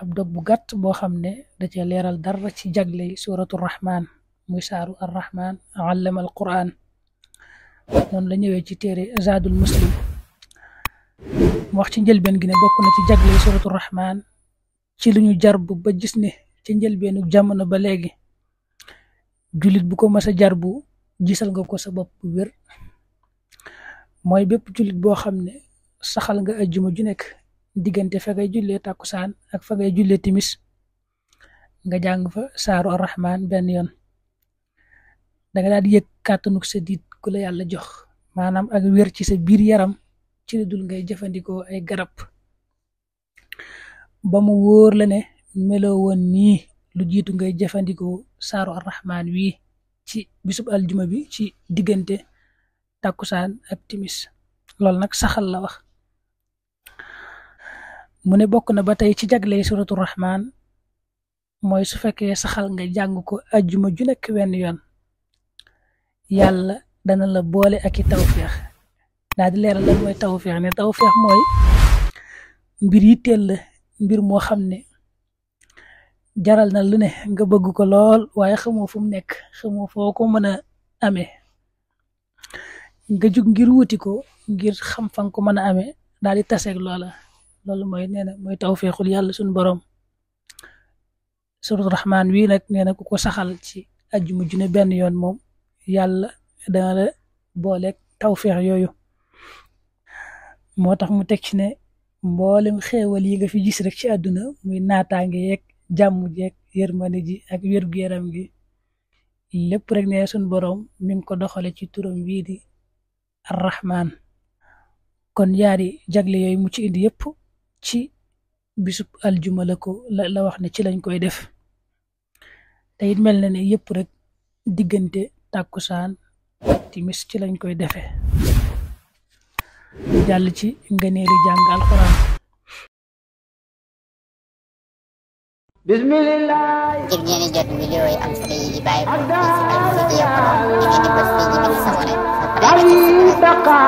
ab dog bu gàtt boo xam ne da cee leeral dara ci jagley suratu rahman muy saaru arrahman allama al quran noonu la ñëwee ci téere zadul muslim mu wax ci njëlbeen gi ne bokk na ci jagley suratu rahman ci lu ñu jarbu ba gis ne ci njëlbeenu jamono ba léegi julit bu ko mas a jarbu gisal nga ko sa bopp bu wér mooy bépp julit boo xam ne saxal nga ajjuma ju nekk diggante fa ngay jullee tàkkusaan ak fa ngay jullee timis nga jàng fa saaru arrahman benn yoon danga daal di yëg kàttanuk sa diit ku la yàlla jox maanaam ak wér ci sa biir yaram ci lu dul ngay jëfandikoo ay garab ba mu wóor la ne meloo woon nii lu jiitu ngay jëfandikoo saaru arrahman wii ci bisub aljuma bi ci diggante tàkkusaan ak timis loolu nag saxal la wax mu ne bokk na ba tey ci jagley suratu rahman mooy su fekkee saxal nga jàng ko ajjuma ju nekk wenn yoon yàlla dana la boole ak i tawféex daal di leeral lan mooy tawféex ne tawféex mooy mbir yi teel la mbir moo xam ne jaral na lu ne nga bëgg ko lool waaye xamoo fu mu nekk xamoo foo ko mën a amee nga jug ngir wuti ko ngir xam fan ko mën a amee daal di taseeg loola loolu mooy nee na mooy tawféexul yàlla suñu borom suratu rahman wii nag nee na ku ko saxal ci ajjuma ju ne benn yoon moom yàlla dana la booleeg tawféex yooyu moo tax mu teg ci ne mboolem xéewal yi nga fi gis rek ci àdduna muy naataange yeeg jàmm jeeg yërmande ji ak wér-gu-yaram gi lépp rek ne suñu borom mi ngi ko doxale ci turam wii di arrahman kon yaari jagle yooyu mu ci indi yëpp ci bisub aljuma la wax ne ci lañ koy def te it mel na ne yëpp rek diggante tàkkusaan timis ci lañ koy defee jàll ci ngëneeli jàng alxuraan bismillah ngir ngeen di jot vidéo yi am solo yi di bàyyi ko ci Al-Mouridiyyah da ngeen di bës fii ci biir sabone ba pare